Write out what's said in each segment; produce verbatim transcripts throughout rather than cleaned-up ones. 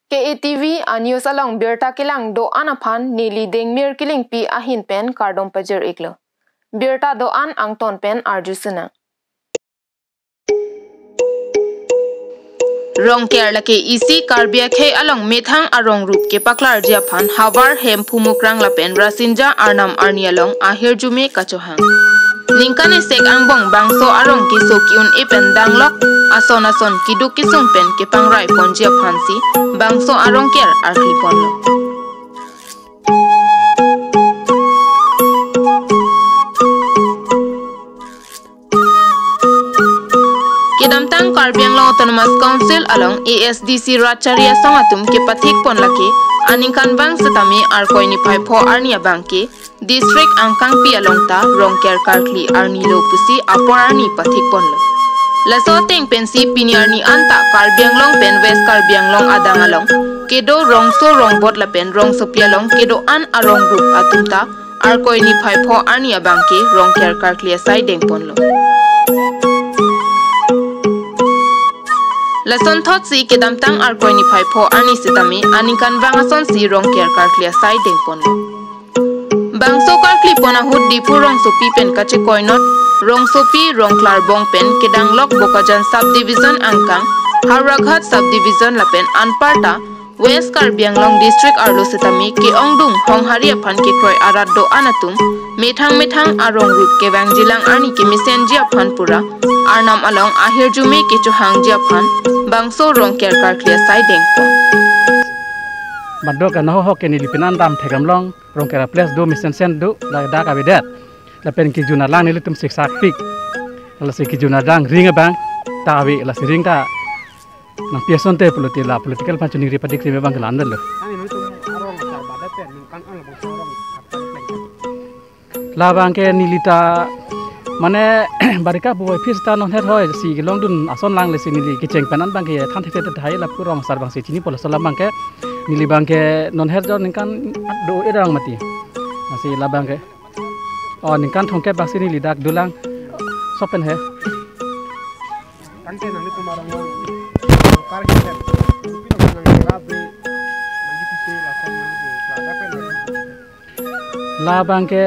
K A T V a-news along birta kelang do-an aphan neli Dengmir Killingpi ahin pen kardom pajir-iklo. Birta do-an angton pen arju sinang. Rongker lake isi Karbi akhei along methang arong rup kepaklarji aphan havar, Hemphu, Mukrang lapen Rasinja arnam arni along ahirjume kachohang. Ningkan isek angbong bangso arong keso ki-un-e pen danglok ason ason keduk kesung pen kepangrai ponji aphansi bangso arongker arkli ponlo. Kedamtang Karbi Anglong Autonomous Council along A S D C rat chari asong atum kepathik pon lake aningkanvang setame Arkoi niphai pho arni abangke district angkangpi along ta rongker karkli arni lo pusi apor arni pathik ponlo. Laso ateng pensi pini arni anta Karbi Anglong pen West Karbi Anglong adang along kedo rongso rongbot lapen rongsopi along kedo-an arong rup atum ta Arkoi niphai pho arni abangke rongker karkli asai deng ponlo. Lasonthotsi kedamtang Arkoi niphai pho arni setame aningkanvang asonsi rongker karkli asai deng ponlo. Bangso karkli pon ahut Diphu rongsopi pen kachekoinot rongsopi Rongklarbong pen kedanglok Bokajan subdivision angkang, Howraghat subdivision lapen anparta West Karbi Anglong district arlo setame ke-ongdung honghari aphan kekroi arat do-an atum methang methang arong rup kevangjilang arni kemesenji aphan pura arnam along ahirjume kechohangji aphan bangso rongker karkli asai deng pon. Madok ana ho ke neli penan dam thekam long rongker a-place do mesensen do ladak avedet. Lapen kejun alang nelitum siksak pik. Lasi kejun alang ring abang ta ave, lasi ring ta nangpi asonte politi la political aphan choningri padik rim abang kelan lo. Ani nangtum arong asar badet pen ningkan ang bangso arong asar badet pen. Labangke neli ta mane barika buai phis ta non her hoi si kelongdun ason lang lesi neli kecheng pen an abangke than thek thek thai lapu rong asar abangsi chini polo so labangke neli abangke non her jo ningkan do erang mati. Lasi labangke, oh, ningkan thomkep abangsi neli dak dolang. Sopen he. Tangte nanglitum arong lo. Kar hilet. Nanglitum nang kela be. Nangkipi lason nangkipi. Ladak pen nangkipi. Labangke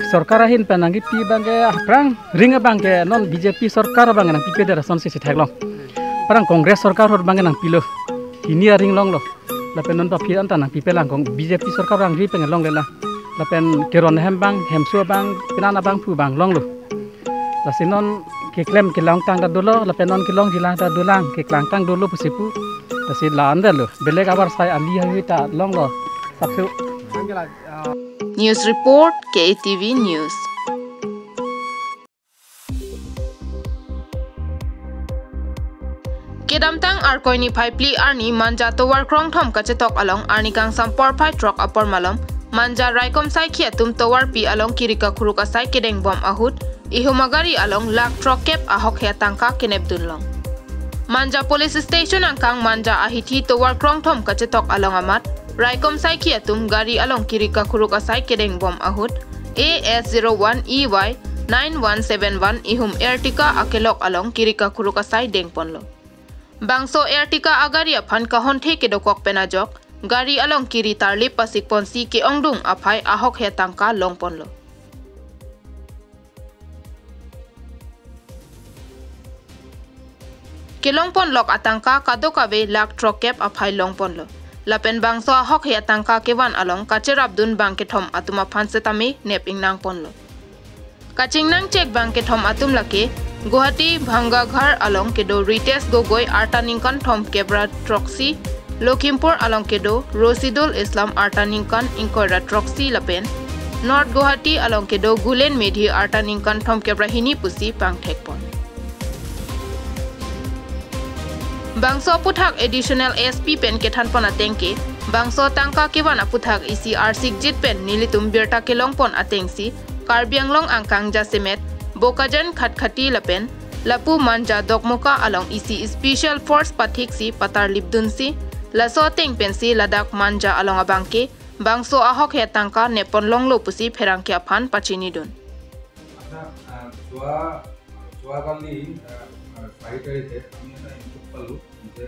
sorkar ahin pen nangkipi abangke aphrang ring abangke non B J P sorkar abangke nangpipe der asonsi si theklong. Aphrang Congress sorkar ahut abangke nangpilo. Hini aring longlo. Lapen non paphi anta nangpipe lang kong B J P sorkar abang ri pen longlelang. Lapen keron hem abang, hemso abang, penan abangphu abang longlo. Lasi non keklem kelongtang ta dolo, lapen non kelongjilang ta dolang, keklangtang dolo pusi pu. Lasi la-an detlo, belek abar sai ali hawi ta longlo. Sapsu. News report, K A T V News. Kedamtang Arkoi niphai phli arni Manja tovar krongthom kachetok along arni kangsam porphai throk apor malom Manja raikom saikhi atum tovarpi along kiri kakhuruk asai kedeng bom ahut ihum agari along lakh throkkep ahokhe atangka kenepdun long. Manja police station angkang Manja ahithi tovar krongthom kachetok along amat raikom saikhi atum gari along kiri kakhuruk asai kedeng bom ahut A S zero one E Y nine one seven one ihum Ertiga akelok along kiri kakhuruk asai deng ponlo. Bangso Ertiga agari aphan kahonthe kedokok pen ajok gari along kiri tarlip pasik ponsi ke-ongdung aphai ahokhe atangka long ponlo. Kelong ponlok atangka kadokave lakh throkkep aphai long ponlo. Lapen bangso ahokhe atangka kevan along kacherapdun bang kethom atum aphan setame nep ingnang ponlo. Kachingnang chek bang kethom atum lake Guwahati Bhangaghar along kedo Ritesh Gogoi arta ningkan thomkep ra throksi, Lakhimpur along kedo Rosidul Islam arta ningkan ingkoi ra throksi lapen North Guwahati along kedo Gulen Medhi arta ningkan thomkep ra hini pusi pangthek pon. Bangso aphuthak Additional S P pen kethan pon atengke, bangso atangka kevan aphuthak isi arsikjit pen nelitum birta kelong pon atengsi, Karbi Anglong angkang jasemet, Bokajan Khatkhati lapen lapu Manja Dokmoka along isi special force pathiksi patarlipdunsi, laso ateng pensi ladak Manja along abangke bangso ahokhe atangka nep pon longlo pusi pherangke aphan pachinidun. আচ্ছা, আহ, যোৱা, যোৱাকালি, আহ, আহ, চাৰি তাৰিখে আমি এটা ইনপুট পালোঁ যে,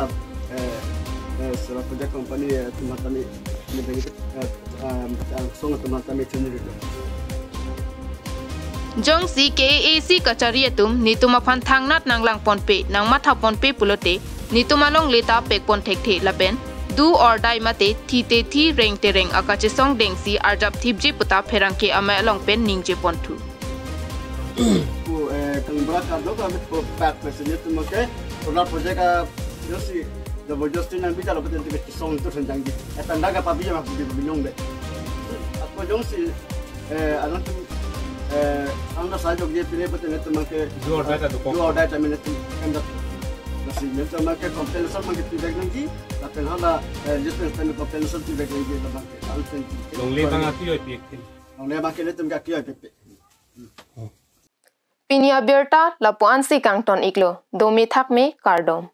la, eh, eh, Sora Project Company, eh, atum aphan tame, eh, eh, eh, song atum aphan tame chini rilo. Jongsi K A A C kachari atum netum aphan thangnat nanglang ponpe, nangmatha ponpe pulote, netum alongle ta pek pon thekthe lapen do or die mate thi te thi reng te reng akachesong dengsi arjap thipji puta pherangke amei along pen ningje ponthu. Ku, eh, kang bra ka do ka mit ko pat pe sini tu make, Sora Project a, jongsi, jabardasti nangbi jalo pute ke song tu senjang di. Eh, tanda ka pabi ma pabi binyong de. Ako jongsi, eh, alang tu, eh, anda sajo dia pilih pute netum make, do or die ta do do or die ta mene tu kan da. Nasi netum make compensation make pi bag nangji, lapen hala, eh, just netum compensation pi bag nangji, la make, al pen ji. Longle bang aki oi pi ek tin. Longle bang ke netum ka ki oi pi pi. Pini abirta lapu-an si kangton iklo, dome thakme kardom.